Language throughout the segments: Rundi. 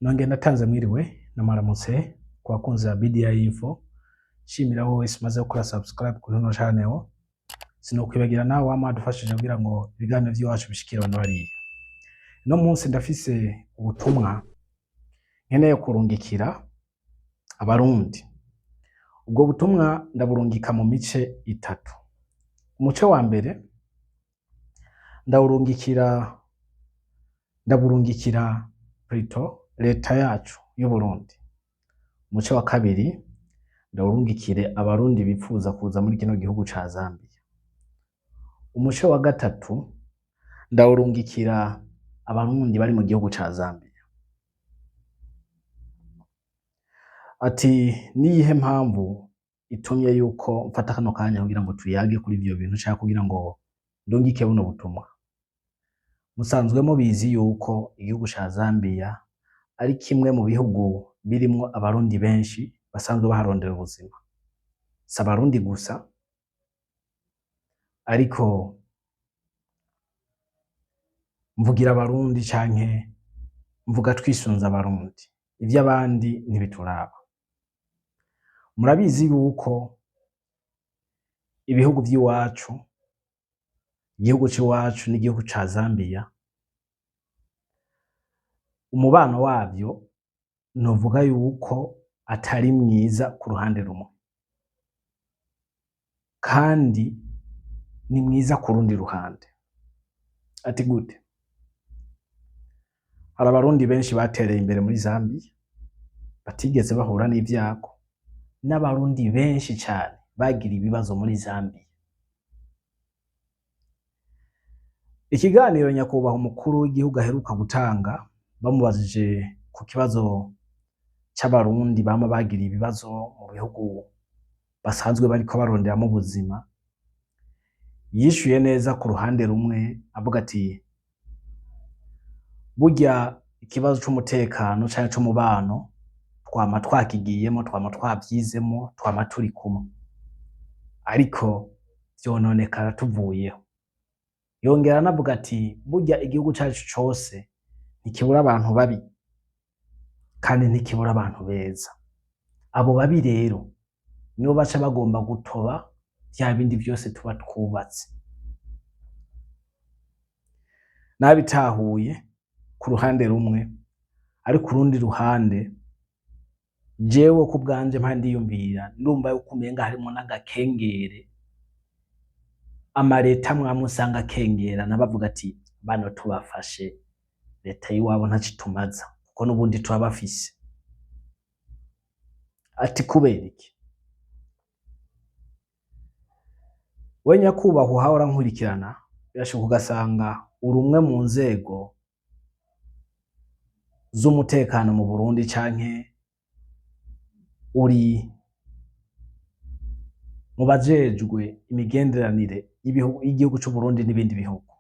Nongeye ndatanze mwiriwe na mwaramutse ku bakunzi ba BDI Info, nshimira wowe wese umaze gukora subscribe kuri ino channel. Sinokwibagira nawe wama wadufashije kugira ngo ibiganiro vy'iwacu bishikire abantu bariya. Uno munsi ndafise ubutumwa nkeneye kurungikira abarundi. Ubwo butumwa ndaburungika mu mice itatu. Umuce wa mbere ndaburungikira plutôt leta yacu y'Uburundi. Umuce wa kabiri ndawurungikire abarundi bipfuza kuza muri kino gihugu ca Zambia. Umuce wa gatatu ndawurungikira abarundi bari mu gihugu ca Zambia. Ati niyihe mpamvu itumye yuko mfata kano kanya kugira ngo tuyage kuri ivyo bintu canke kugira ngo ndungike buno butumwa? Musanzwe mubizi yuko igihugu ca Zambia ari kimwe mu bihugu birimwo abarundi benshi basanzwe baharondera ubuzima. Si abarundi gusa, ariko mvugira abarundi canke mvuga twisunze abarundi, ivy'abandi ntibituraba. Murabizi yuko ibihugu vy'iwacu, igihugu c'iwacu n'igihugu ca Zambia, umubano wavyo novuga yuko atari mwiza ku ruhande rumwe, kandi ni mwiza ku rundi ruhande. Ati gute? Hari abarundi benshi batereye imbere muri Zambia batigeze bahura n'ivyago, n'abarundi benshi cane bagira ibibazo muri Zambia. Ikiganiro nyakubahwa umukuru w'igihugu aheruka gutanga bamubajije ku kibazo c'abarundi bama bagira ibibazo mu bihugu basanzwe bariko baronderamwo ubuzima, yishuye neza ku ruhande rumwe avuga ati burya ikibazo c'umutekano canke c'umubano twama twakigiyemwo, twama twavyizemwo, twama turi kumwe, ariko vyononekara tuvuyeho. Yongera anavuga ati burya igihugu cacu cose ntikibura abantu babi kandi ntikibura abantu beza. Abo babi rero nibo baca bagomba gutoba vya bindi vyose tuba twubatse. Nabitahuye ku ruhande rumwe, ariko urundi ruhande jewe ku bwanje mpa ndiyumvira, ndumva yuko umenga harimwo n'agakengere, amareta amwamwe usanga akengerana bavuga ati bano tubafashe leta y'iwabo ntaco itumaza kuko n'ubundi turabafise. Ati kubera iki? We nyakubahwa uhora nkurikirana, birashoboka ugasanga uri umwe mu nzego z'umutekano mu Burundi canke uri mu bajejwe imigenderanire y'igihugu c'Uburundi n'ibindi bihugu.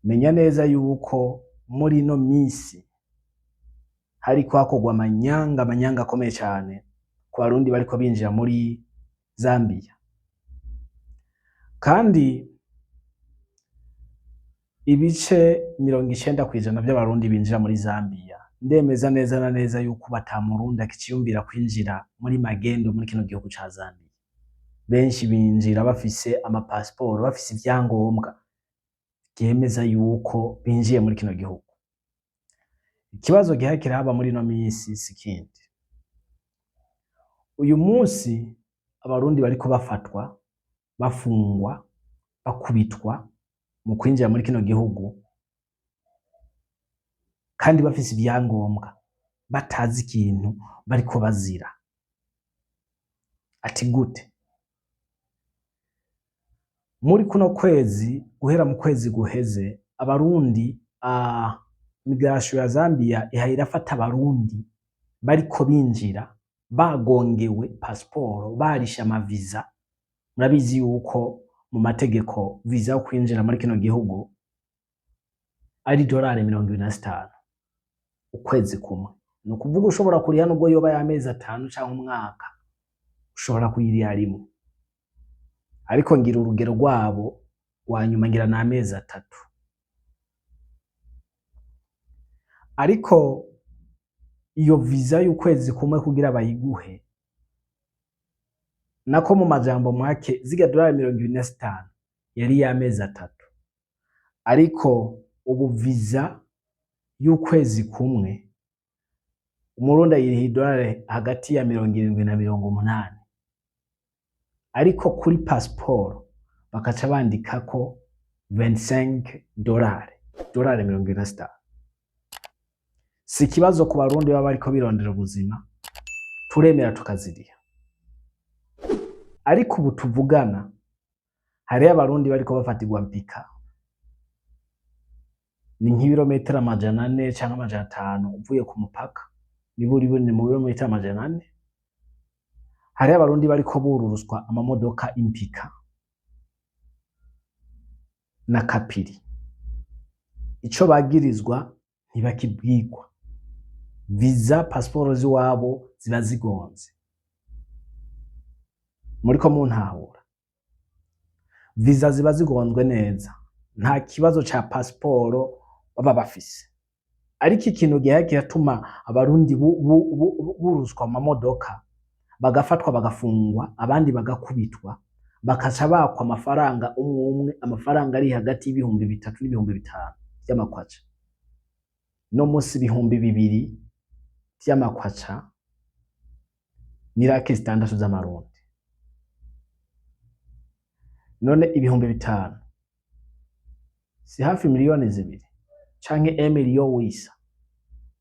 Menya neza yuko muri ino misi hariko hakorwa amanyanga, amanyanga akomeye cane ku barundi bariko binjira muri Zambia. Kandi ibice 90% vy'abarundi binjira muri Zambia, ndemeza neza na neza yuko ata murundi akiciyumvira kwinjira muri magendo muri kino gihugu ca Zambia. Benshi binjira bafise amapasiporo, bafise ivyangombwa vyemeza yuko binjiye muri kino gihugu. Ikibazo gihari kirahaba muri ino misi si ikindi. Uyu munsi abarundi bariko bafatwa, bafungwa, bakubitwa mu kwinjira muri kino gihugu kandi bafise ivyangombwa, batazi ikintu bariko bazira. Ati gute? Muri kuno kwezi, guhera mu kwezi guheze, abarundi migration ya Zambia ihaye irafata abarundi bariko binjira bagongewe pasiporo, barishe amaviza. Murabizi yuko mu mategeko viza yo kwinjira muri kino gihugu ari dorari 25 ukwezi kumwe. Ni ukuvuga ushobora kuriha nubwo yoba y'amezi 5 canke umwaka, ushobora kuyiriha rimwe. Ariko ngira urugero rwabo rwa nyuma ngira ni amezi 3. Ariko Iyo visa y'ukwezi kumwe kugira bayiguhe, nako mu majambo make zirya dorari 25 yari iy'amezi 3, ariko ubu visa y'ukwezi kumwe umurundi ayiriha idorari hagati ya 70 na 80, ariko kuri pasiporo bakaca bandikako 25 dorari, dorari 25. Si ikibazo ku barundi baba bariko birondera ubuzima, turemera tukaziriha. Ariko ubu tuvugana hariho abarundi bariko bafatirwa mpika, ni nk'ibirometero 400 canke 500 uvuye ku mupaka, niburi ni mu birometero 400. Hariho abarundi bariko bururuswa amamodoka impika na Kapiri. Ico bagirizwa ntibakibwirwa. Visa pasiporo z'iwabo ziba zigonze. Muriko muntahura? Visa ziba zigonzwe neza, nta kibazo ca pasiporo baba bafise. Ariko ikintu gihaye kiratuma abarundi buruzwa amamodoka, bagafatwa bagafungwa, abandi bagakubitwa, bakaca bakwa amafaranga umwe umwe, amafaranga ari hagati y'3000 n'5000 vy'amakwaca. No musi 2000 vy'amakwaca ni laki 6 z'amarundi. None 5000 si hafi 2 miliyoni canke emiliyo wisa?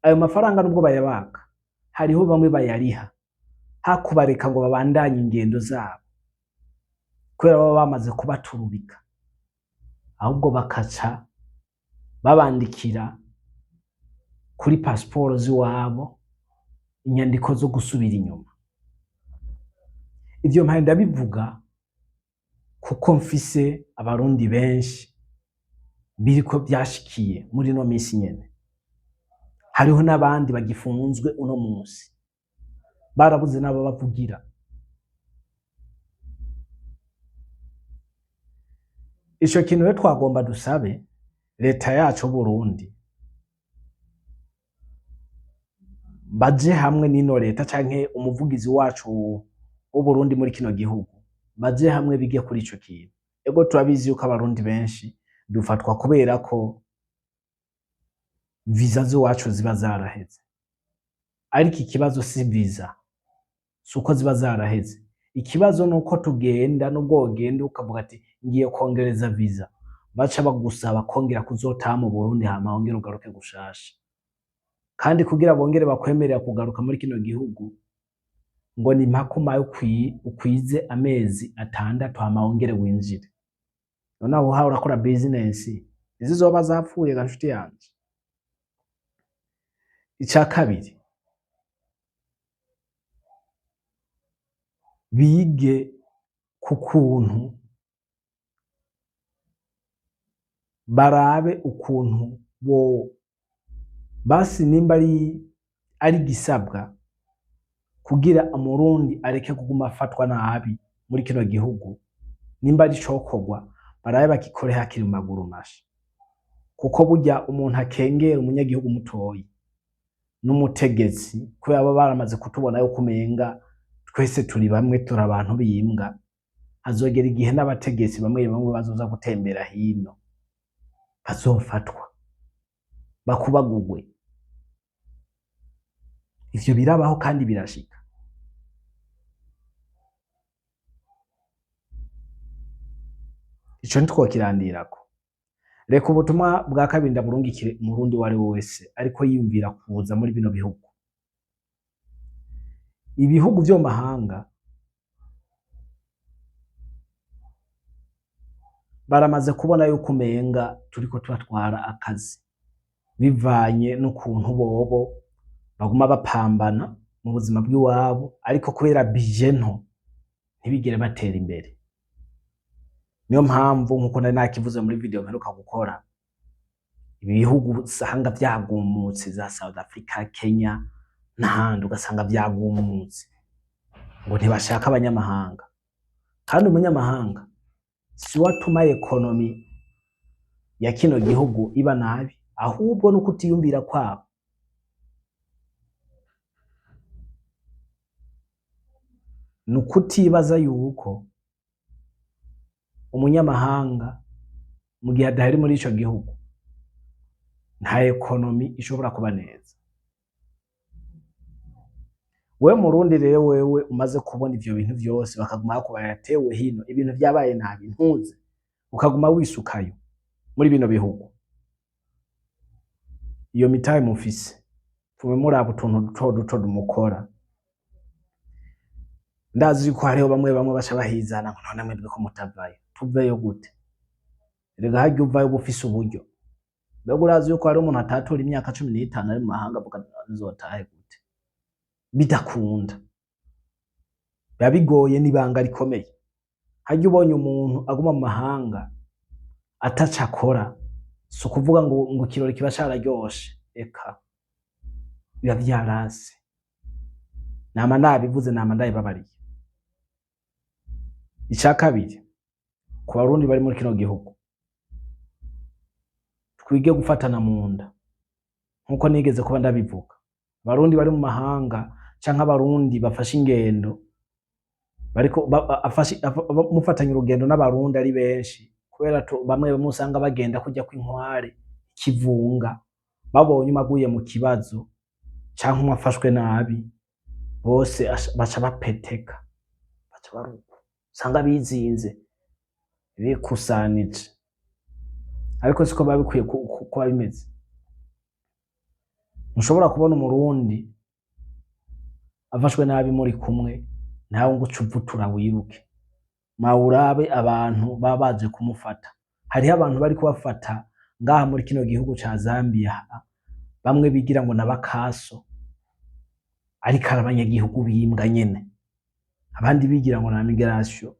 Ayo mafaranga nubwo bayabaka, hariho bamwe bayariha hakubareka ngo babandanye ingendo zabo, kubera baba bamaze kubaturubika, ahubwo bakaca babandikira kuri pasiporo z'iwabo inyandiko zo gusubira inyuma. Ivyo mpaye ndabivuga kuko mfise abarundi benshi biriko vyashikiye muri ino misi nyene. Hariho n'abandi bagifunzwe uno musi, barabuze n'abo bavugira. Ico kintu rero twagomba dusabe leta yacu Burundi baje hamwe n'ino leta canke umuvugizi wacu w'Uburundi muri kino gihugu, baje hamwe bige kuri ico kintu. Ego turabizi yuko abarundi benshi dufatwa kubera ko visa z'iwacu ziba zaraheze, ariko ikibazo si visa, si uko ziba zaraheze. Ikibazo nuko tugenda, nubwo wogenda ukavuga ati ngiye kongereza visa, baca bagusaba kongera kuzotaha mu Burundi hama wongere ugaruke gushasha. Kandi kugira bongere bakwemerera kugaruka muri kino gihugu ngo ni mpaka umaye ukwize amezi 6 hama wongere winjire. None aho uhawe urakora business izizoba zapfuye ga nshuti yanje. Ica kabiri, bige ku kuntu barabe ukuntu bo basi nimba ari gisabwa kugira umurundi areke kuguma afatwa nabi muri kino gihugu, nimba ari cokorwa barabe bakikore hakiri mu maguru masha, kuko burya umuntu akengera umunyagihugu mutoyi n'umutegetsi, kubera baba baramaze kutubona yuko umenga twese turi bamwe, turi abantu b'imbwa. Hazogera igihe n'abategetsi bamwe bamwe bazoza gutembera hino bazofatwa bakubagugwe. Ivyo birabaho kandi birashika. Ico ntitwokirandirako. Reka ubutumwa bwa kabiri ndaburungikire umurundi uwo ari we wese ariko yiyumvira kuza muri bino bihugu. Ibihugu vyo mu mahanga baramaze kubona yuko umenga turiko tubatwara akazi, bivanye n'ukuntu bobo baguma bapambana mu buzima bw'iwabo, ariko kubera bije nto ntibigere batera imbere. Niyo mpamvu nkuko nari nakivuze muri video mperuka gukora, ibihugu usanga vyagumutse za South Africa, Kenya n'ahandi ugasanga vyagumutse ngo ntibashaka abanyamahanga. Kandi umunyamahanga si we atuma ekonomi ya kino gihugu iba nabi, ahubwo no kutiyumvira kwabo. Ni ukutibaza yuko umunyamahanga mu gihe adahari muri ico gihugu nta économie ishobora kuba neza. Wewe Murundi rero, wewe umaze kubona ivyo bintu vyose, bakaguma bakubarira tewe hino ibintu vyabaye nabi, ntuze ukaguma wisukayo muri bino bihugu, iyo mitahe mufise, tume muraba utuntu duto duto dumukora. Ndazi yuko hariho bamwe bamwe baca bahizana ngo none mwebwe ko mutavayo. Tuveyo gute? Erega harya uvayo uba ufise uburyo. Mbega urazi yuko hariho umuntu atatura imyaka 15 ari mu mahanga, avuga ati nzotahe gute? Bidakunda, biba bigoye, n'ibanga rikomeye. Harya ubonye umuntu aguma mu mahanga ataco akora, si ukuvuga ngo ikirori kiba cararyoshe, eka biba vyaranse. Nama nabivuze, nama ndabibabariye. Ica kabiri, ku Barundi bari muri kino gihugu, twige gufatana mu nda nkuko nigeze kuba ndabivuga. Abarundi bari mu mahanga canke Abarundi bafashe ingendo, bariko mufatanye urugendo n'Abarundi ari benshi, kubera bamwe bamwe usanga bagenda kurya kw'inkware ikivunga, babonye umwe aguye mu kibazo canke umwe afashwe nabi, bose baca bapeteka, baca baruka, usanga bizinze bikusanije, ariko siko biba bikwiye kuba bimeze. Ntushobora kubona Umurundi afashwe nabi muri kumwe nawe ngo uce uvutura wiruke, mawurabe abantu baba baje kumufata. Hariho abantu bari kubafata ngaha muri kino gihugu ca Zambia, bamwe bigira ngo n'abakaso, ariko ari abanyagihugu b'imbwa nyene, abandi bigira ngo na migration,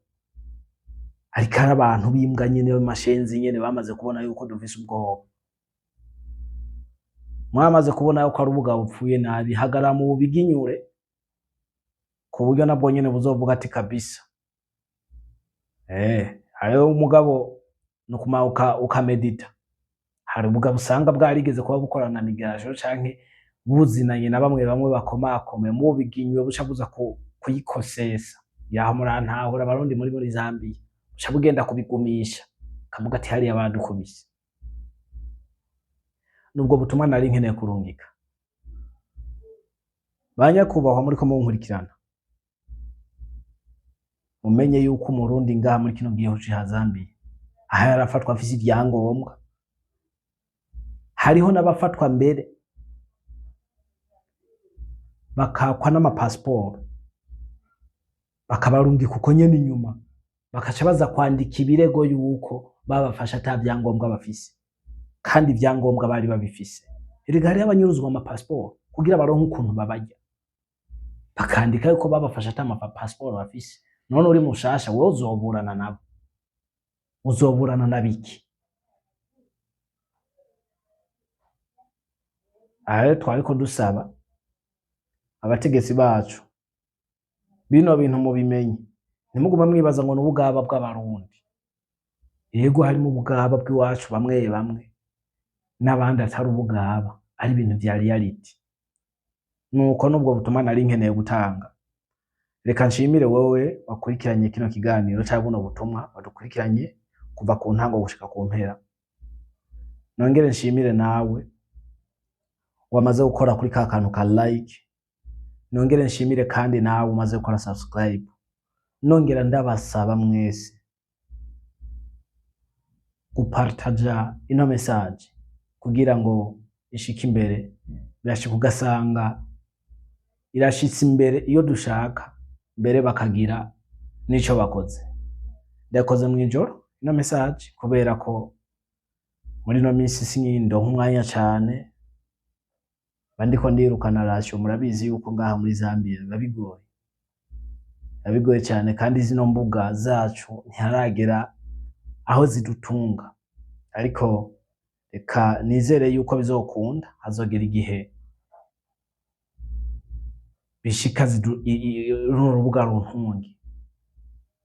ariko ari abantu b'imbwa nyene, b'amashenzi nyene, bamaze kubona yuko dufise ubwoba. Mwamaze kubona yuko ari ubugabo bupfuye nabi, hagarara mu bubiginyure ku buryo nabwo nyene buzovuga ati kabisa. Hariho umugabo nukuma ukamedita. Hari ubugabo usanga bwarigeze kuba bukorana na migration canke buzinanye na bamwe bamwe bakomakomeye, mubiginywe buca buza kuyikosesa. Yaho murantahura, Abarundi muri Zambia, buca bugenda kubigumisha, kavuga ati hariya badukubise. Nubwo butumwa nari nkeneye kurungika. Banyakubahwa muriko munkurikirana, mumenye yuko Umurundi ngaha muri kino gihugu ca Zambia aho yarafatwa afise ivyangombwa, hariho n'abafatwa mbere bakakwa n'amapasiporo, bakabarungika uko nyene inyuma, bakaca baza kwandika ibirego yuko babafashe ata vyangombwa bafise, kandi ivyangombwa bari babifise. Erega hariho abanyuruzwa amapasiporo kugira baronke ukuntu babarya, bakandika yuko babafashe ata amapasiporo bafise. None uri mushasha, wewe uzoburana nabo, uzoburana na biki? Aha rero twariko dusaba abategetsi bacu, bino bintu mubimenye, ntimugume mwibaza ngo n'ubugaba bw'Abarundi. Yego, harimo ubugaba bw'iwacu bamwe bamwe n'abandi atari ubugaba, ari ibintu vya reality. Nuko nubwo butumwa nari nkeneye gutanga. Reka nshimire wewe wakurikiranye kino kiganiro canke buno butumwa, wadukurikiranye kuva ku ntango gushika ku mpera. Nongere nshimire nawe wamaze gukora kuri ka kantu ka like. Nongere nshimire kandi nawe umaze gukora subscribe. Nongera ndabasaba mwese gupartaja ino message kugira ngo ishike imbere. Birashika ugasanga irashitse imbere iyo dushaka, mbere bakagira n'ico bakoze. Ndakoze mw'ijoro ino message kubera ko muri ino minsi sinkindonka umwanya cane, mba ndiko ndirukana ration. Murabizi yuko ngaha muri Zambia biba bigoye, biba bigoye cane, kandi zino mbuga zacu ntiharagera aho zidutunga, ariko reka nizere yuko bizokunda, hazogera igihe bishika runo rubuga runtunge.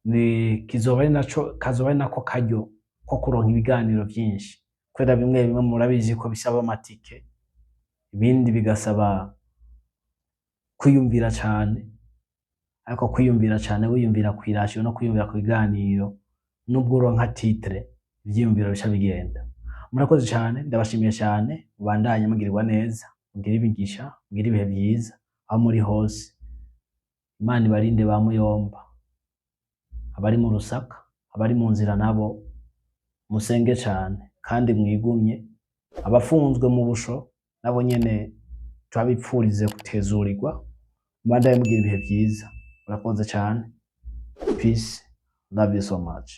Ni kizoba ari naco, kazoba ari nako karyo ko kuronka ibiganiro vyinshi, kubera bimwe bimwe murabizi ko bisaba amatike, ibindi bigasaba kwiyumvira cane. Ariko kwiyumvira cane, wiyumvira kw'irashiyo no kwiyumvira ku biganiro, nubwo uronka titre, ivyiyumviro bica bigenda. Murakoze cane, ndabashimiye cane, mubandanye mugirirwa neza, mugire imigisha, mugire ibihe vyiza aho muri hose. Imana ibarinde ba muyomba, abari mu Rusaka, abari mu nzira nabo musenge cane kandi mwigumye. Abafunzwe mu busho nabo nyene turabipfurize kutezurirwa. Mubandanye mugira ibihe vyiza. Murakoze cane. Peace, love you so much.